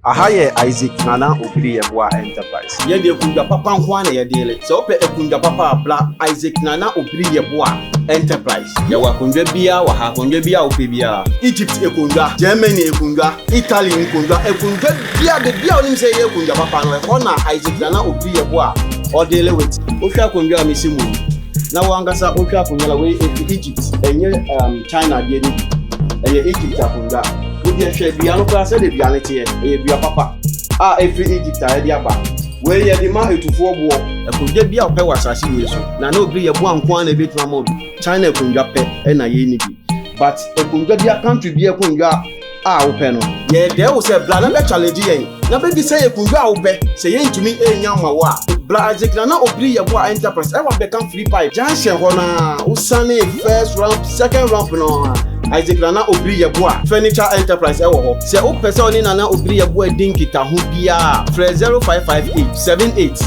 Aha yɛ Isaac Nana Obiri Yeboah Enterprise. Yɛde akundwa papa nko ara na yɛdeele. Sɛ wopɛ akundwa papa a, bra Isaac Nana Obiri Yeboah Enterprise. Yɛwɔ akondwa biara wɔ ha, akondwa biara a wopɛ biara. Egypt akondwa, Germany akondwa, Italy nkondwa, akondwa biara, baabi a wonim sɛ yɛyɛ akondwa papa no, ɛhɔ na Isaac Nana Obiri Yeboah ɔdeele with. Wohwɛ akondwa a mesi mu yi, na wo ankasa wohwɛ akonnwa na wei efi Egypt, ɛnyɛ China adeɛ no bi, ɛyɛ Egypt akonnwa. Wodeɛ hwɛ dua no koraa sɛdeɛ dua no teɛ, ɛyɛ dua papa a ɛfiri Egypt a yɛde aba. Wei yɛde ma atufoɔ boɔ. Akonnwa bi a wopɛ wɔ asase wei so na na obiri yɛ boa nko ara na ebetumi ama obi. China akonnwa pɛ na yɛnni bi, but akonnwa bi a country bi akonnwa a wopɛ no. Yɛdɛɛ wo sɛ bra na bɛ challenge yɛn na bɛbisa yɛn akonnwa a wopɛ, sɛ yɛntumi nnya mma wo a, bra Isaac Nana Obiri Yeboah Enterprise ɛwɔ Abɛka Free Pipe junction hɔ no ara, wosane first ramp, second ramp no ara, Isaac Nana Obiri Yeboah Furniture Enterprise ɛwɔ hɔ. Sɛ wopɛ sɛ ɔne Nana Obiri Yeboah di nkitaho biara a, frɛ 0558 78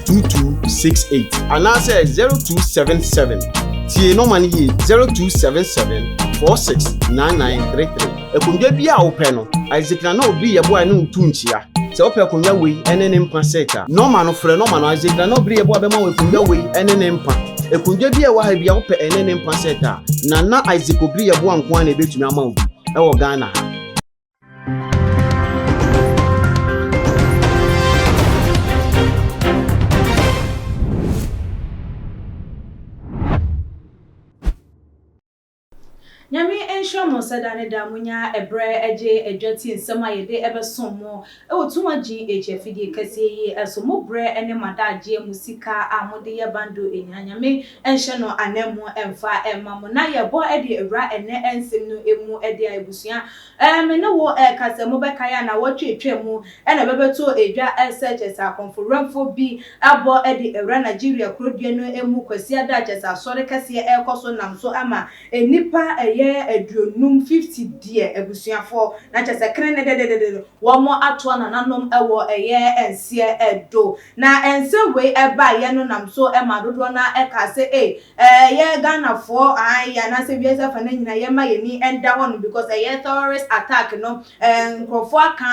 2268 anaasɛ 0277, tie nɔma no yie, 0277 469933. Akonnwa biara a wopɛ no, Isaac Nana Obiri Yeboah ne wo tu nkyia. Sɛ wopɛ akonnwa wei ne ne mpa set a, nɔma no, frɛ nɔma no, Isaac Nana Obiri Yeboah bɛma wo akonnwa wei ne ne mpa. Akonnwa bi a ɛwɔ ha biara wopɛ ɛne ne mpa set a, Nana Isaac Obiri Yeboah nko ara na ebetumi ama wo bi wɔ Ghana ha. Nyame nhyira mo sɛ da ne da monya ɛberɛ gye adwa tie nsɛm a yɛde bɛsom mo wɔ Tuma GH afidie kɛseɛ yi so. Mo berɛ ne mo adagyeɛ, mo sika a mode yɛ bando nyinaa Nyame nhyɛ no ananmu mfa mma mo. Na yɛbɔ de awura ɛnnɛ nsɛm no mu de a abusua me ne wo reka sɛ mobɛkae a nawɔtwe atwa mu na bɛbɛto dwa sɛ kyerɛ sɛ akɔmfo-werɛmfoɔ bi abɔ de awura Nigeria kurodua no mu Kwasiada a kyerɛ sɛ asɔre kɛseɛ rekɔ so nam so ama nnipa ɛyɛ aduonum, 50, deɛ abusuafoɔ na kyerɛ sɛ kene dededede wɔn atoa nananom wɔ ɛyɛ nseɛ do. Na nsɛm wei baeɛ no nam so ma dodoɔ no ara kaa sɛ ei ɛyɛ Ghanafoɔ ae anaasɛ wiase afa no nyinaa yɛmma yɛn ani nda hɔ nom because ɛyɛ terrorist attack no nkurɔfoɔ aka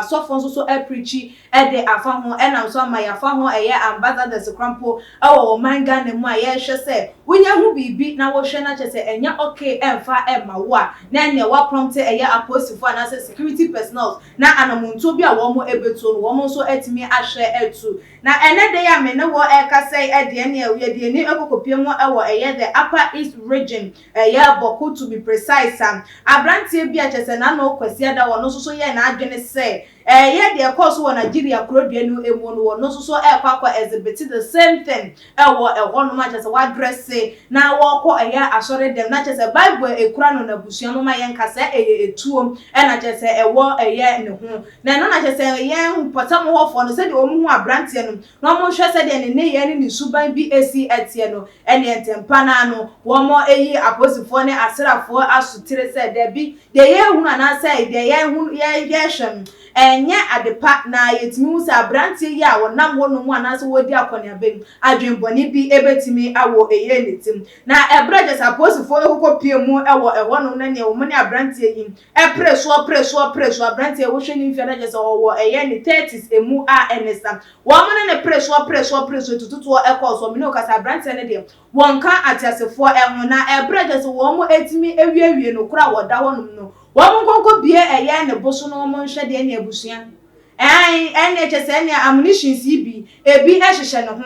asɔfoɔ nso so aprikyi de afa ho ɛnam so ama yɛafa ho ɛyɛ ambassadors koraa mpo wɔ ɔman Ghana mu a yɛrehwɛ sɛ wonya ho biribi na wohwɛ na kyerɛ sɛ ɛnyɛ okay ɛmfa mma wo a na ɛneɛ woaprompte ɛyɛ apolisifoɔ anaasɛ security personnels na anamontuo bi a wɔn ɛbɛtuo no wɔn nso atumi ahwɛ atu. Na ɛnɛ da yi a me ne wo ɛrekasa yi deɛ ɛneɛ yɛde ani kɔkɔpie mu wɔ ɛyɛ the Upper East Region ɛyɛ Bawku to be precise a abranteɛ bi a kyerɛ sɛ n'ano Kwasiada ɔno nso so yɛɛ n'adwene sɛ Ɛyɛ deɛ ɛkɔɔ so wɔ Nigeria kurodua no mu no, wɔno nso so ɛrekɔ akɔ exhibit the same thing ɛwɔ ɛhɔ nom a kyerɛ sɛ wɔadrɛse na wɔrekɔ ɛyɛ asɔre dɛm na kyerɛ sɛ Bible a ɛkura no no abusua momma yɛnka sɛ ɛyɛ ɛtuo ɛna kyerɛ sɛ ɛwɔ ɛyɛ ne ho na ɛno na kyerɛ sɛ yɛn mpɔtam hɔfoɔ no sɛdeɛ wɔn hu abranteɛ no na wɔn hwɛ sɛdeɛ ne nneyɛɛ ne ne suban bi ɛsi ɛteɛ no ɛneɛ ntɛmpa no ara no wɔn ɛyi apolisifoɔ ne asrafoɔ asotire sɛ dabi Deɛ yɛrehunu anaasɛ deɛ yɛhunu yɛ yɛrehwɛ no, ɛnyɛ ade pa, na yɛtumi hu sɛ aberanteɛ yi a ɔnam hɔnom anaasɛ ɔredi akɔneaba yi, adwemmɔne bi bɛtumi awɔ ɛyɛ ne tirim. Na ɛberɛ a kyerɛ sɛ apolisifoɔ kɔkɔpue mu wɔ ɛhɔnom na neɛ wɔn ne aberanteɛ yi pere soɔ pere soɔ pere soɔ, aberanteɛ yi wohwɛ ne mfeɛ a na kyerɛ sɛ ɔwɔ ɛyɛ ne thirties mu a ɛne sa. Wɔn ne no pere soɔ pere soɔ pere soɔ tututoɔ kɔɔ soɔ, me ne wo kasa aberanteɛ no deɛ Wɔnka ateasefoɔ ho, na ɛberɛ a kyerɛ sɛ wɔn atumi awiewie no korɔ a wɔda hɔ nom no, wɔn nkɔnkɔ bue ɛyɛ ne bo so na wɔn nhwɛ deɛ ɛne abusua ɛn ɛneɛ kyerɛ sɛ ɛneɛ ammunitions yi bi ebi hyehyɛ ne ho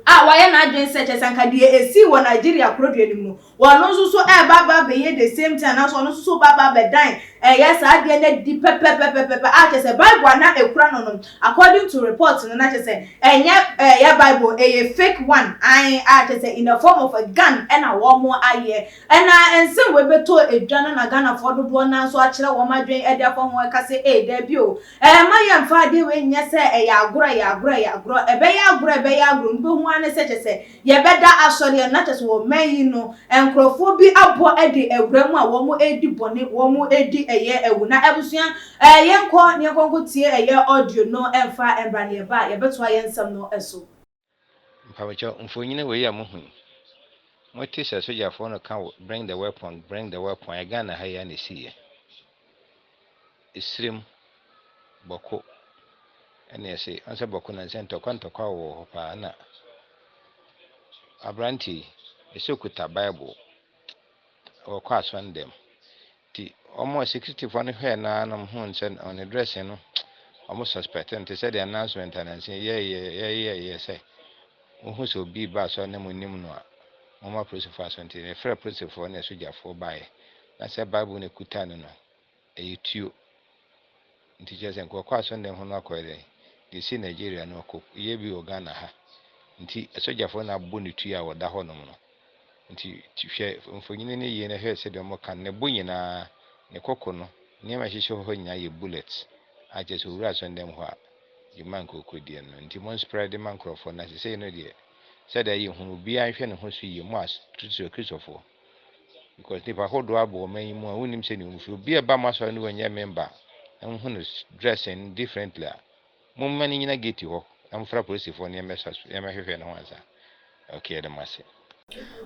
a wayɛ n'adwene sɛ kyerɛ sɛ anka deɛ ɛsii wɔ Nigeria korodua no mu no Ɔno nso so ɛreba aba abɛyɛ the same thing anaasɛ ɔno nso so reba aba abɛdan ɛyɛ saa adeɛ no adi pɛpɛpɛpɛpɛ a kyerɛ sɛ Bible a na ɛkura no no according to report no na kyerɛ sɛ ɛnyɛ ɛyɛ Bible ɛyɛ fake one ae a kyerɛ sɛ in the form of a gun ɛna wɔn ayɛ ɛna nsɛm wei bɛtɔ edwa no na Ghanafoɔ dodoɔ no ara nso akyerɛ wɔn adwene ɛde afa ho ɛka sɛ ee daabi o ɛmma yɛmfa adeɛ wei nyɛ sɛ ɛyɛ agorɔ ɛyɛ agorɔ ɛyɛ agorɔ ɛbɛyɛ agorɔ ɛbɛyɛ agorɔ no wobɛhu ara ne sɛ kyerɛ sɛ Yɛbɛda asɔre a na kyerɛ sɛ wɔ man yi no nkorɔfoɔ bi abɔ de awura mu a wɔn redi bɔne, wɔn redi ɛyɛ awu. Na abusua eh yɛnkɔ na yɛnkɔ nko tie ɛyɛ audio no mfa mbra na yɛba a yɛbɛtoa yɛn nsɛm no so. Mpabokyɛw, mfonyin wei a muhu yi, mote sɛ sogyafoɔ no ka bring the weapon, bring the weapon, ɛyɛ Ghana ha yi ara na ɛsiiɛ. Esirim. Bawku ɛna yɛse ɔn sɛ Bawku nansɛ ntɔkwa ntɔkwa wɔ hɔ paa na aberante yi ɛsɛ okuta Bible ɔkɔ asɔre dɛm nti wɔn a security foɔ no hwɛɛ no ara na wɔn huu sɛ ɔne dressing no wɔn suspect no te sɛ deɛ announcement anansi yɛyɛ yɛyɛ yɛ sɛ wohu sɛ obi ba asɔre na mo nim no a wɔn apolisifoɔ asɔ nti yɛfrɛ apolisifoɔ ne asogyafoɔ baeɛ na sɛ Bible no ekuta no no ɛyɛ tuo nti kyerɛ sɛ nkɔkɔ asɔre dɛm ho no akɔyɛ dɛ deɛ esi Nigeria no ɔkɔ yɛ bi wɔ Ghana ha nti asogyafoɔ no abɔ ne tuo a wɔda hɔnom no nti hwɛ mfonini no yie na hwɛ sɛdeɛ wɔka no ne bo nyinaa ne koko no nneɛma a ɛhyehyɛ hɔ nyinaa yɛ bullet a kyerɛ sɛ owura asɔre dɛm hɔ a dwuma nkɔkɔdiɛ no nti mo spread ma nkurɔfoɔ na sesei no deɛ sɛdeɛ ɛyɛ hunu obiara nhwɛ ne ho so yie mo a Kristofoɔ because nipa ahodoɔ abɔ ɔman yi mu a wonim sɛ ne wɔn fi obi a ɛba mo asɔre no wɔnyɛ member na mo hu no dressing differently a momma no nyina gate hɔ na mofra polisifoɔ ne yɛmɛhwehwɛ ne ho ansa. Okay, yɛde mo ase.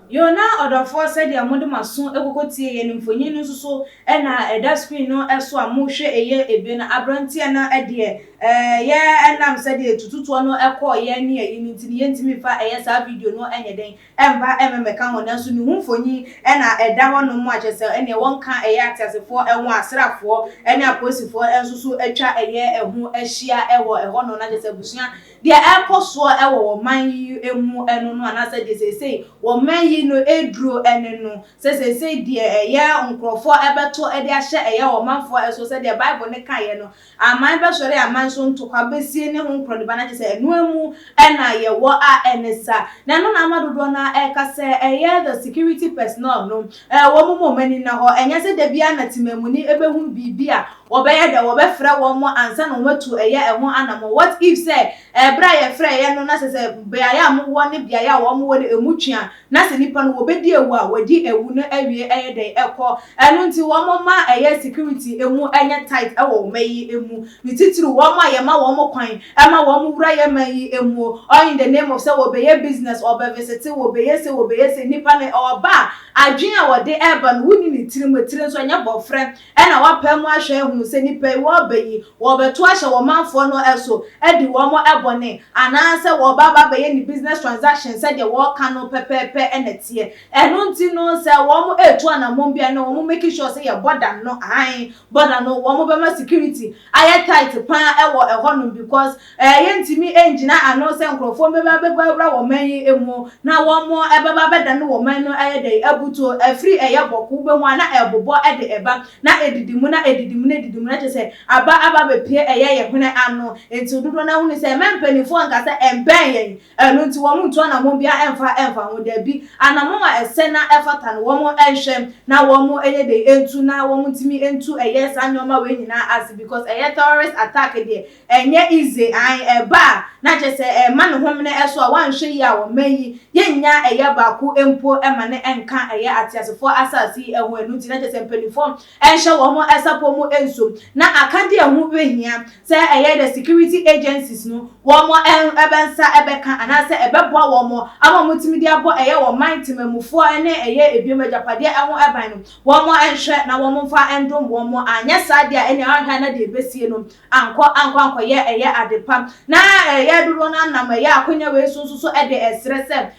Yo, na ɔdɔfoɔ, sɛdeɛ mode mo aso ekoko tie yɛ no, mfonyin no nso so ɛna ɛda screen no ɛso a mohwɛ. Ɛyɛ ebi no aberanteɛ no ɛdeɛ yɛ ɛnam sɛdeɛ tututoɔ no ɛkɔɔ ne ɛyi no nti no yɛntumi fa ɛyɛ saa video no ɛnyɛ den ɛmba ɛmɛmɛka ho, nanso ne ho mfonyin ɛna ɛda hɔ nom a kyerɛ sɛ ɛneɛ wɔnka ɛyɛ ateasefoɔ ɛho asraafoɔ ɛne apolisifoɔ ɛnso so atwa ɛyɛ ɛho ahyia ɛwɔ ɛhɔ no. Na kyerɛ sɛ abusua, deɛ ɛkɔ soɔ ɛwɔ wɔn man yi mu ɛno no anaasɛ deɛ seesei wɔn man yi no eduro ɛne no sɛ seesei deɛ ɛyɛ nkurɔfoɔ ɛbɛto ɛde ahyɛ ɛyɛ wɔn manfoɔ ɛso, sɛdeɛ Bible ne kaeɛ no, aman bɛsɔre aman so, ntɔkwa bɛsie ne ho nkorɔdeba. Na kyerɛ sɛ ɛnoa mu ɛna yɛwɔ a ɛne sa na ɛno na ama dodoɔ no ɛka sɛ ɛyɛ the security personnel no wɔn mu wɔn ani na hɔ. Ɛnyɛ sɛ dabi na temamuni ɛbɛhunu biribi a wɔbɛyɛ dɛ wɔbɛfrɛ wɔn mo ansa na wɔn atu ɛyɛ ɛho anamɔ. What if sɛ ɛbrɛ a yɛfrɛ ɛyɛ no na sɛ beaeɛ a mowɔ ne beaeɛ a wɔn wɔ no emu twea na sɛ nipa no wɔbɛdi ewu a wɔdi ewu no awie ɛyɛ dɛ ɛkɔ ɛno nti wɔn ma ɛyɛ security emu ɛnyɛ tight ɛwɔ wɔn yi emu ne titiri wɔn a yɛma wɔn kwan ɛma wɔn wura yɛ man yi emu, all in the name of sɛ wɔbɛyɛ business, ɔbɛ visit, wɔbɛyɛ se wɔbɛyɛ se nipa no ɔba a adwene a wɔde ɛɛba no wuni ne tirim tiri nso ɛnyɛ bɔfrɛ ɛna wapɛ mu ahwɛ ehunu sɛ nipa yi wɔɔba yi wɔbɛto ahyɛ wɔn manfoɔ no ɛso ɛdi wɔn ɛbɔne anaasɛ wɔba aba bɛyɛ ne business transaction sɛdeɛ wɔɔka no pɛpɛɛpɛ ɛna teɛ. Ɛno nti no sɛ wɔn etu anamɔn bi ɛna wɔn make sure sɛ yɛ border no ahan border no wɔn bɛma security ayɛ tight paa ɛwɔ ɛhɔnom because yɛntumi ngyina ano sɛ nkurɔfoɔ bɛba bɛbɛwura wɔn man yi mu na wɔn ɛbɛba bɛda no wɔn man no ɛyɛ dɛ abutuo ɛfiri ɛyɛ Bawku bɛhu a na ɛbobɔ ɛde ɛba na edidi mu na edidi mu na edidi mu na kyerɛ sɛ aba aba bɛpie ɛyɛ yɛ hwene ano. Nti dodoɔ no ahunu sɛ ɛmɛ mpanimfoɔ nkasa ɛmbɛn yɛn ɛno nti wɔn ntu anamɔn bia ɛmfa ɛmfa ho dabi anamɔn a ɛsɛ na ɛfata no wɔn ɛnhwɛ na wɔn ɛyɛ de ntu na wɔn ntumi ntu ɛyɛ saa nneɛma wei nyinaa ase because ɛyɛ terrorist attack deɛ ɛnyɛ easy an ɛba a na kyerɛ sɛ ɛma ne homene ɛso a wanhwɛ yi a wɔn yi yɛnya ɛyɛ baako mpo ɛma ne ɛnka ɛyɛ ateasefoɔ asase yi ɛho. Ɛno nti na kyerɛ sɛ mpanimfoɔ ɛnhyɛ wɔn ɛsapɔ mu nsom na akadeɛ ɛho behia sɛ ɛyɛ the security agencies no wɔn ɛbɛnsa ɛbɛka anaasɛ ɛbɛboa wɔn ama wɔn tumi de abɔ ɛyɛ wɔn man temamufoɔ ɛne ɛyɛ ebiem agyapadeɛ ɛho ɛban no wɔn ɛnhwɛ na wɔn mfa ɛndom wɔn. Anyɛ saa deɛ ɛne ahwɛ na deɛ ebesie no ankɔ ankɔ ankɔyɛ ɛyɛ ade pa na ɛyɛ dodoɔ no anam ɛyɛ akonnwa wei so nso so ɛde ɛsrɛ sɛ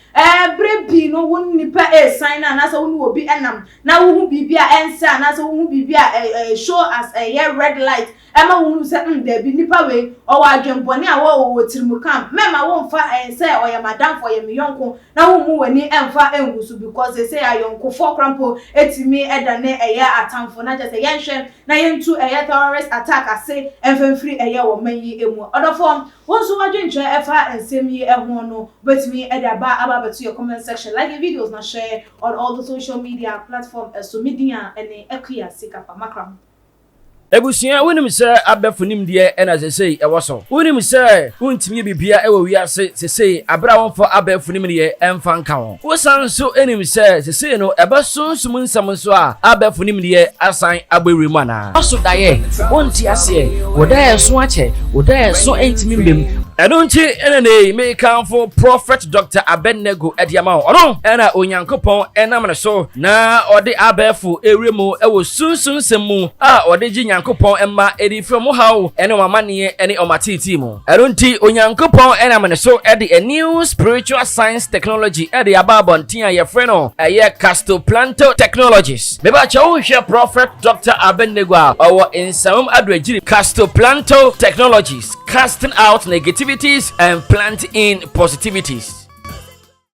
bere pii no wo nipa esan na anaasɛ wo ne obi ɛnam na wohu biribi a ɛnsɛ anaasɛ wohu biribi a ɛɛ show as ɛyɛ red light ɛma wohu sɛ dabi, nipa wei ɔwɔ adwembɔne a wɔwɔ wɔ tirimu kam mɛma wɔmfa ɛnsɛ ɔyɛ madamfo, ɔyɛ me yɔnko na womu w'ani ɛmfa ɛngu so because ɛsɛ ayɔnkofoɔ korampo etimi ɛda ne ɛyɛ atamfo. Na kyerɛ sɛ yɛnhwɛ na yɛntu ɛyɛ terrorist attack ase ɛmfɛmfiri ɛyɛ wɔ man yi emu. Ɔdɔfoɔ, wɔn nso wadwentwerɛ ɛfa nsɛm yi ɛho no wobɛtumi ɛde aba aba abɛto yɛ comment section. Like the videos na share on all the social media platform. Ɛso media ɛne Akuya Sikapa Makram. Ebusua, wonim sɛ abɛfo nimdeɛ ɛna sesei ɛwɔ so. Wonim sɛ wontumi yɛ biribia ɛwɔ wiase sesei abere a wɔmfa abɛɛfo nimdeɛ ɛmfa nka ho. Wosan nso ɛnim sɛ sesei no ɛbɛsonsom nsɛm nso a abɛɛfo nimdeɛ asan abɔ ewura mu anaa ɔso daeɛ wonte aseɛ wo daeɛ so akyɛ wo daeɛ so ɛntumi mbem. Ɛno nti ɛna nnɛ yi mekamfo Prophet Doctor Abednego de ama wo. Ɔno ɛna Onyankopɔn ɛnam ne so na ɔde abɛɛfo ɛwura mu ɛwɔ sunsum nsɛm mu a ɔde gye Nyankopɔn mma ɛde firi wɔn haw ɛne wɔn amaneɛ ɛne wɔn ateetee mu. Ɛno nti Onyankopɔn ɛnam ne so ɛde a new spiritual science technology ɛde aba abɔnten a yɛfrɛ no ɛyɛ Castoplanto Technologies. Mebakyɛ wohwɛ Prophet Doctor Abednego a ɔwɔ Nsamam Adoagyiri Castoplanto Technologies, casting out negativities and plant in positivities.